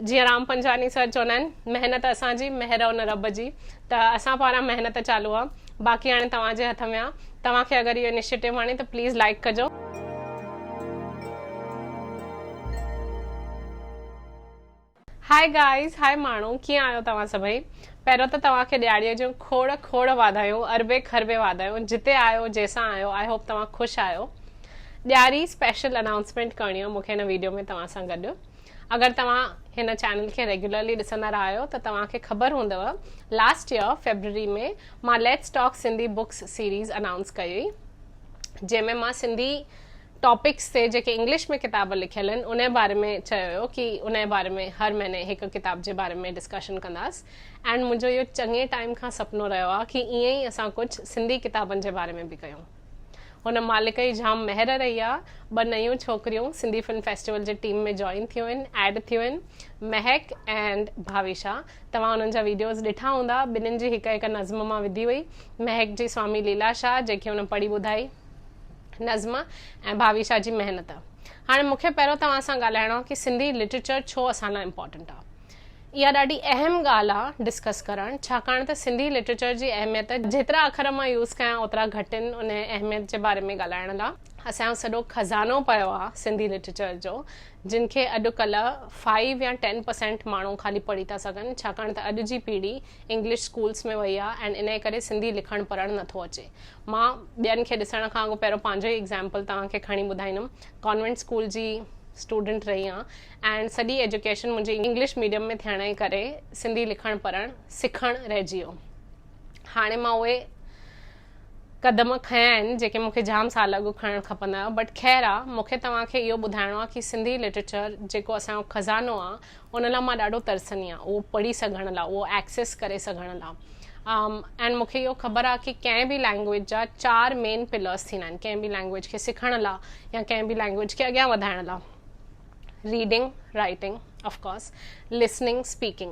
جيئن رام پنجواڻي سر چوندا آهن محنت اسان جي مهر ان رب جي ته اسان پاران محنت چالو آ باقي هاڻي توهان جي هٿ ۾ آ توهان کي اگر اهو انيشيٽو وڻي ته پليز لائيڪ ڪجو. هاء گائز هاء ماڻهو ڪيئن آهيو توهان سڀئي پهريون ته توهان کي ڏياريء جون کوڙ کوڙ واڌايون اربين کربين واڌايون جتي آهيو جنهن سان آهيو I hope توهان خوش آهيو ڏياري اسپيشل انائونسمينٽ ڪرڻي آ مونکي هن ويڊيو ۾ توهان سان گڏ اگر توهان هن چينل کي ريگيولرلي ڏسندا رهيا آهيو ته توهان کي خبر هوندو لاسٽ يئر فيبروري ۾ مان let's talk Sindhi books series announce ڪئي هئي جنهن ۾ مان سنڌي ٽاپڪس تي جيڪي انگلش ۾ ڪتاب لکيل آهن ان باري ۾ چيو هيو ڪي ان باري ۾ هر مهيني هڪ ڪتاب جي باري ۾ ڊسڪشن ڪنداس اينڊ منهنجو اهو چڱي ٽائيم کان سپنو رهيو آهي ڪي ائين ئي اسان ڪجهه سنڌي ڪتابن جي باري ۾ به ڪيون. هن مالڪ جي جام مهر رهي آ. ٻه نيون ڇوڪريون سنڌي فلم فيسٽيول جي ٽيم ۾ جوائن ٿيون آهن، ايڊ ٿيون آهن، مهڪ اينڊ ڀاويشا. توهان انهن جا ويڊيوز ڏٺا هوندا. ٻنهين جي هڪ هڪ نظم مان وڌي هئي. مهڪ جي سوامي ليلا شاهه جيڪي هن پڙهي ٻڌائي نظم ۽ ڀاويشا جي محنت. هاڻي مون کي پهريون توهان سان ڳالهائڻو آ ڪي سنڌي لٽريچر ڇو اسان لاء امپارٽنٽ آ. اها ڏاڍي اهم ڳالهه آ ڊسڪس ڪرڻ ڇاڪاڻ ته سنڌي لٽريچر جي اهميت جيترا اکر مان يوز ڪيان اوترا گهٽ آهن ان اهميت جي باري ۾ ڳالهائڻ لا. اسان جو سڄو خزانو پيو آ سنڌي لٽريچر جو جن کي اڄ ڪلهه فائيو يا ٽين پرسينٽ ماڻهو خالي پڙهي ٿا سگهن ڇاڪاڻ ته اڄ جي پيڙهي انگلش اسڪولس ۾ وئي آ ۽ انهي ڪري سنڌي لکڻ پڙهڻ نٿو اچي. مان ٻين کي ڏسڻ کان اڳ پهريون پنهنجو ئي ايگزامپل توهان کي کڻي ٻڌائيندم ڪانوينٽ اسڪول جي اسٽوڊنٽ رهي آن ۽ سڄي ايجوڪيشن منهنجي انگلش ميڊيم ۾ ٿيڻ جي ڪري سنڌي لکڻ پڙهڻ سکڻ رهجي ويو. هاڻي مان اهي قدم کنيا آهن جيڪي مون کي جام سال اڳ کڻڻ کپندا هيا بٽ خير آ مون کي توهان کي اهو ٻڌائڻو آ ڪي سنڌي لٽريچر جيڪو اسان جو خزانو آ ان لاء مان ڏاڍو ترسندي آهيان اهو پڙهي سگهڻ لاء اهو ايڪسيس ڪري سگهڻ لاء ۽ مون کي اهو خبر آ ڪي ڪنهن به لينگويج جا چار مين پلرس ٿيندا آهن ڪنهن به لينگويج کي سکڻ لاء يا ڪنهن به لينگويج کي اڳيان وڌائڻ لاء reading writing of course listening speaking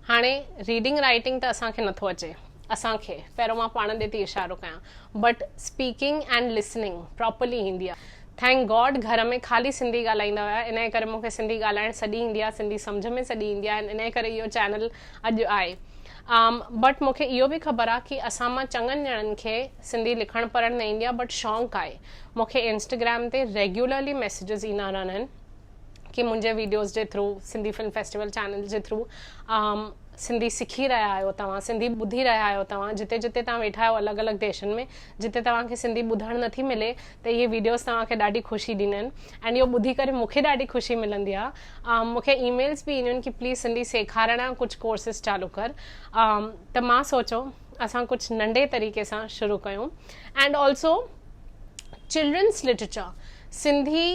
هاڻي ريڊنگ رائٽنگ ته اسان کي نٿو اچي اسان کي پهريون مان پاڻ ڏي ٿي اشارو ڪيان but speaking and listening properly ايندي آهي thank God گهر ۾ خالي سنڌي ڳالهائيندا هيا انهي ڪري مون کي سنڌي ڳالهائڻ سڄي ايندي آهي سنڌي سمجهه ۾ سڄي ايندي آهي انهي ڪري اهو چينل اڄ آهي بٽ مون کي اهو به خبر آهي ڪي اسان مان چڱن ڄڻن کي سنڌي لکڻ پڙهڻ نه ايندي آهي بٽ شوق آهي مون کي انسٽاگرام تي ريگيولرلي ميسيجز ايندا رهندا آهن ڪي منهنجي ويڊيوز جي through Sindhi film festival channel جي ٿرو سنڌي سکي رهيا آهيو توهان سنڌي ٻڌي رهيا آهيو توهان جتي جتي توهان ويٺا آهيو الڳ الڳ ديشن ۾ جتي توهان کي سنڌي ٻڌڻ نٿي ملي ته اهي ويڊيوز توهان کي ڏاڍي خوشي ڏيندا آهن ۽ اهو ٻڌي ڪري مون کي ڏاڍي خوشي ملندي آهي مون کي اي ميلز به اينديون آهن ڪي پليز سنڌي سيکارڻ جا ڪجهه ڪورسز چالو ڪر ته مان سوچو اسان ڪجهه ننڍي طريقي سان شروع ڪيون and also children's literature Sindhi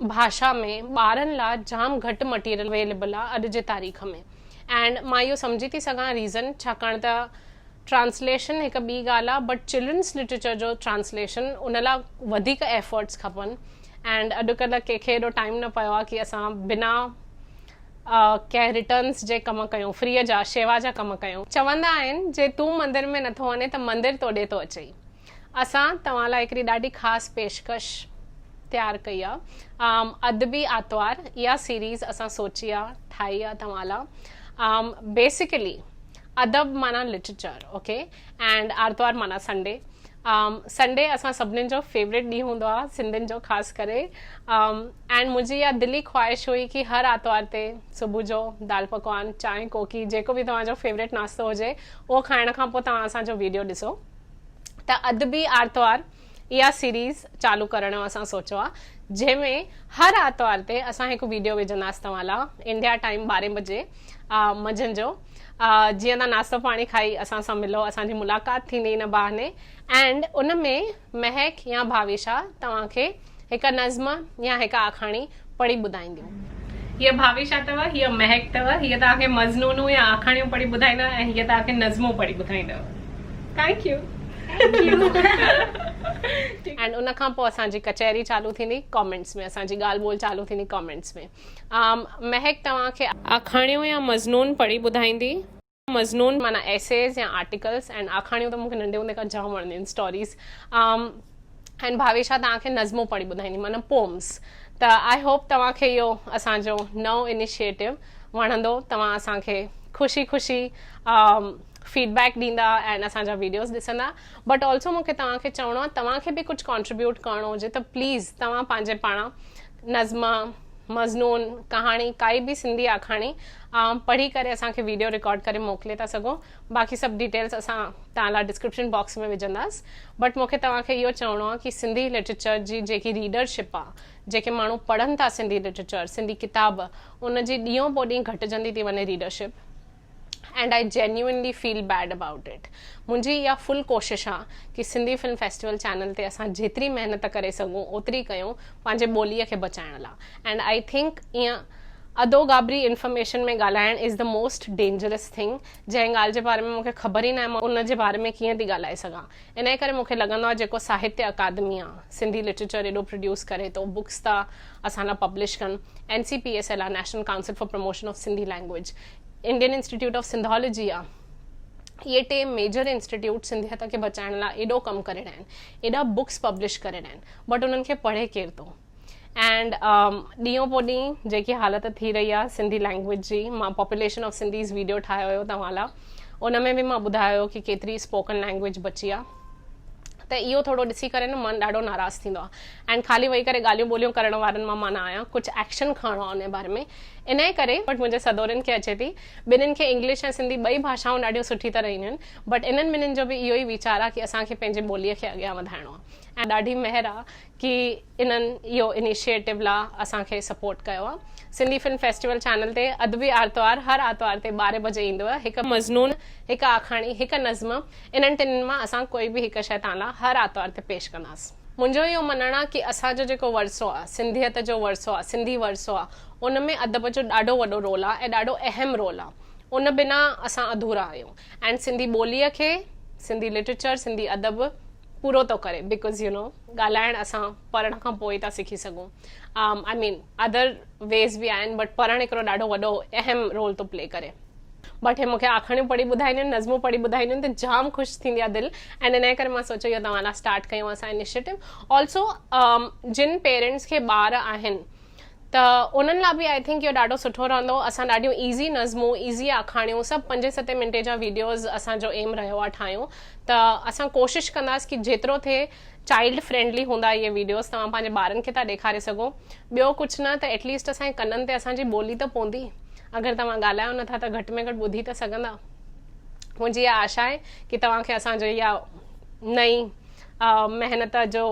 ڀاشا ۾ ٻارن لا جام گهٽ مٽيريل اويليبل آ اڄ جي تاريخ ۾ اينڊ مان اهو سمجهي ٿي سگهان ريزن ڇاڪاڻ ته ٽرانسليشن هڪ ٻي ڳالهه آ بٽ چلڊرنس لٽريچر جو ٽرانسليشن ان لا وڌيڪ ايفرٽس کپن اينڊ اڄڪلهه ڪنهن کي ايڏو ٽائيم نه پيو آ ڪي اسان بنا ڪنهن ريٽرنس جي ڪم ڪيون، فريء جا، شيوا جا ڪم ڪيون. چوندا آهن، جي تون مندر ۾ نٿو وڃين ته مندر تو ڏي ٿو اچئي. اسان توهان لاء هڪڙي ڏاڍي خاص پيشڪش تيار ڪئي آ. ادبي آتوار اها سيريز اسان سوچي آ، ٺاهي آ توهان لاء. بيسيڪلي ادب معنيٰ لٽريچر اوڪي اينڊ آرتوار معنيٰ سنڊي. سنڊي اسان سڀنين جو فيوريٽ ڏينهن هوندو آ سنڌين جو خاص ڪري اينڊ منهنجي اها دلي خواهش هئي ڪي هر آتوار تي صبح جو دال پڪوان چانهه ڪوڪي جيڪو به توهان جو فيوريٽ ناشتو هجي اهو کائڻ کان پوء توهان اسان جو ويڊيو ڏسو ته ادبي آرتوار اها سيريز چالو ڪرڻ جو اسان سوچيو آ جنهن ۾ هر آتوار تي اسان هڪ ويڊيو وجهنداس توهان لا انڊيا ٽائيم ٻارهين بجي منجهند جو جيئن تان ناشتو پاڻي کائي اسان سان ملو اسان جي ملاقات ٿيندي ان بهاني اينڊ ان ۾ مهڪ يا ڀاويشا توهان کي هڪ نظم يا هڪ آکاڻي پڙهي ٻڌائينديون. هيء ڀاويشا اٿو، هيء مهڪ اٿو، هيء توهان کي مضنونون يا آکاڻيون پڙهي ٻڌائيندو ۽ هيء توهان کي نظمون پڙهي ٻڌائيندو. Thank you. And ان کان پوء اسان جي ڪچهري چالو ٿيندي ڪامينٽس ۾ اسان جي ڳالهه ٻولهه چالو ٿيندي ڪامينٽس ۾. مهڪ توهان کي آکاڻيون يا مضنون پڙهي ٻڌائيندي. مضنون معنيٰ ايسيز يا آرٽيڪلز ۽ آکاڻيون ته مون کي ننڍي هوندي کان جام وڻنديون آهن اسٽوريز ۽ ڀاويشا توهان کي نظمون پڙهي ٻڌائيندي معنيٰ پوئمز ته I hope توهان کي اهو اسان جو نئون انيشيٽو وڻندو توهان اسان کي خوشي خوشي فيڊ بيڪ ڏيندا ۽ اسان جا ويڊيوز ڏسندا بٽ آلسو مون کي توهان کي چوڻو آهي توهان کي به ڪجهه ڪانٽريبيوٽ ڪرڻو هجي ته پليز توهان پنهنجي پاڻان نظم مضنون ڪهاڻي ڪائي به سنڌي آکاڻي پڙهي ڪري اسان کي ويڊيو رڪارڊ ڪري موڪلي ٿا سگهو باقي سڀ ڊيٽيلز اسان توهان لاء ڊسڪرپشن باڪس ۾ وجهنداس بٽ مون کي توهان کي اهو چوڻو آهي ڪي سنڌي لٽريچر جي جيڪي ريڊرشپ آهي جيڪي ماڻهو پڙهن ٿا سنڌي لٽريچر سنڌي ڪتاب ان جي ڏينهون پوء ڏينهن گهٽجندي ٿي وڃي readership and I genuinely feel bad about it منهنجي اها فل ڪوشش آ ڪي سنڌي فلم فيسٽيول چينل تي اسان جيتري محنت ڪري سگهون اوتري ڪيون پنهنجي ٻولي کي بچائڻ لا اينڊ I think ايئن اڌو گابري انفارميشن ۾ ڳالهائڻ is the most dangerous thing جنهن ڳالهه جي باري ۾ مونکي خبر ئي ناهي مان ان جي باري ۾ ڪيئن ٿي ڳالهائي سگهان انهي ڪري مونکي لڳندو آ جيڪو ساهتيه اڪادمي آ سنڌي لٽريچر ايڏو پروڊيوس ڪري ٿو بڪس ٿا اسان لا پبلش ڪن N C P S L آ national council for promotion of Sindhi language Indian institute of Sindhology آ اهي ٽي ميجر انسٽيٽيوٽ سنڌيت کي بچائڻ لاء ايڏو ڪم ڪري رهيا آهن ايڏا بڪس پبلش ڪري رهيا آهن بٽ انهن کي پڙهي ڪير ٿو اينڊ ڏينهون پوء ڏينهن جيڪي حالت ٿي رهي آ سنڌي لينگويج جي مان پاپوليشن آف سنڌيز ويڊيو ٺاهيو هيو توهان لاء ان ۾ به مان ٻڌايو هيو ڪي ڪيتري اسپوڪن لينگويج بچي آ ته اهو ٿورو ڏسي ڪري نه من ڏاڍو ناراض ٿيندو آهي ۽ خالي ويهي ڪري ڳالهيون ٻوليون ڪرڻ وارن مان مان نه آهيان ڪجهه ايڪشن کڻڻو آهي ان باري ۾ انهي ڪري بٽ منهنجي سدورين کي اچي ٿي ٻنهين کي انگلش ۽ سنڌي ٻئي ڀاشائون ڏاڍيون سٺي طرح اينديون آهن بٽ انهن ٻنهين جو به اهو ئي ويچار آهي ڪي اسان کي پنهنجي ٻوليء کي اڳيان وڌائڻو آهي ۽ ڏاڍي مهر آهي ڪي انهن اهو انيشيٽو لا اسان کي سپورٽ ڪيو آهي سنڌي فلم فيسٽيول چينل تي ادبي آرتوار هر آرتوار تي ٻارهين بجي ايندو آهي هڪ مضنون هڪ آکاڻي هڪ نظم انهن ٽنهين مان اسان ڪوئي به هڪ شيء توهان لا هر آرتوار تي پيش ڪنداس. منهنجو اهو مڃڻ آهي ڪي اسان جو جيڪو ورثو آهي سنڌيت جو ورثو آهي سنڌي ورثو آهي ان ۾ ادب جو ڏاڍو وڏو رول آهي ۽ ڏاڍو اهم رول آهي ان بنا اسان اڌورا آهيون ۽ سنڌي ٻوليء کي سنڌي لٽريچر سنڌي ادب پورو ٿو ڪري because you know ڳالهائڻ اسان پڙهڻ کان پوء ئي ٿا سکي سگهون آء مين ادر ويز به آهن بٽ پڙهڻ هڪڙو ڏاڍو وڏو اهم رول ٿو پلي ڪري بٽ هي مونکي آکاڻيون پڙهي ٻڌائينديون آهن نظمون پڙهي ٻڌائينديون آهن ته جام خوش ٿيندي آهي دل ۽ ان ڪري مان سوچيو اهو توهان لاء اسٽارٽ ڪيون اسان انيشيٽو آلسو جن پيرنٽس کي ٻار آهن ته انهن لاء به I think اهو ڏاڍو سٺو رهندو. اسان ڏاڍيون ايزي نظمون، ايزي آکاڻيون سڀ پنجين ستين منٽي جا ويڊيوز اسان جو ايم رهيو آهي ٺاهيون ته اسان ڪوشش ڪنداس ڪي جيترو ٿئي چائلڊ فرينڊلي هوندا اهي ويڊيوز توهان پنهنجي ٻارن کي ٿا ڏيکاري سگهو ٻيو ڪجهه نه ته ايٽليسٽ اسان جي ڪنن تي اسان جي ٻولي ته پوندي اگر توهان ڳالهايو نٿا ته گهٽ ۾ گهٽ ٻڌي ته سگهندا منهنجي اها آشا آهي ڪي توهان کي اسان جو اها نئين محنت جو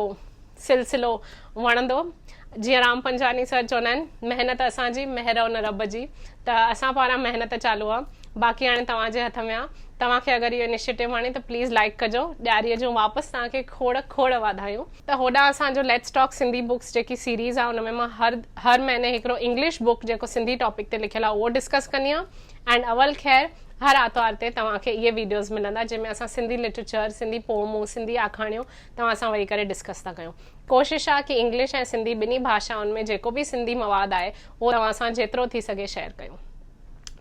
سلسلو وڻندو. جيئن رام پنجواڻي سر چوندا آهن محنت اسان جي مهر ان رب جي ته اسان پاران محنت چالو آ باقي هاڻي توهان جي هٿ ۾ آ توهان کي اگر اهو انيشيٽو وڻي ته پليز لائيڪ ڪجو ڏياري جون واپس توهان کي کوڙ کوڙ واڌايون. ته هوڏانهن اسان جو ليٽس ٽاڪ سنڌي بڪس جيڪي سيريز آ ان ۾ مان هر هر مهيني هڪڙو انگلش بڪ جيڪو سنڌي ٽاپڪ تي لکيل آ اهو ڊسڪس ڪندي آهيان اينڊ اول خير هر آتوار تي توهان کي اهي ويڊيوز ملندا جنهن ۾ اسان سنڌي لٽريچر سنڌي پوئمون سنڌي آکاڻيون توهان سان ويهي ڪري ڊسڪس ٿا ڪيون. ڪوشش آ ڪي انگلش ۽ سنڌي ٻنهي ڀاشائن ۾ جيڪو به سنڌي مواد آهي اهو توهان سان جيترو ٿي سگهي شيئر ڪيون.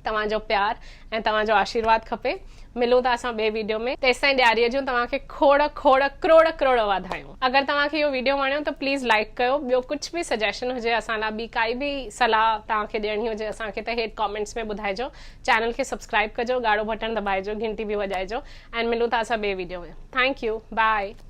توهان جو پيار ۽ توهان جو آشيرواد کپي. ملون ٿا اسان ٻئي ويڊيو ۾. تيستائين ڏياريء جون توهان کي کوڙ کوڙ ڪروڙ ڪروڙ واڌايون. اگر توهان کي اهو ويڊيو وڻيو ته پليز لائيڪ ڪيو. ٻيو ڪجهه به سجيشن هجي اسان لاء ٻي ڪائي به صلاح توهان کي ڏيڻي هجي اسان کي ته هيٺ ڪامينٽس ۾ ٻڌائجو. چينل کي سبسڪرائيب ڪجو ڳاڙهو بٽڻ دٻائجو گهنٽي به وڄائجو ۽ ملون ٿا اسان ٻئي video ۾. Thank you bye.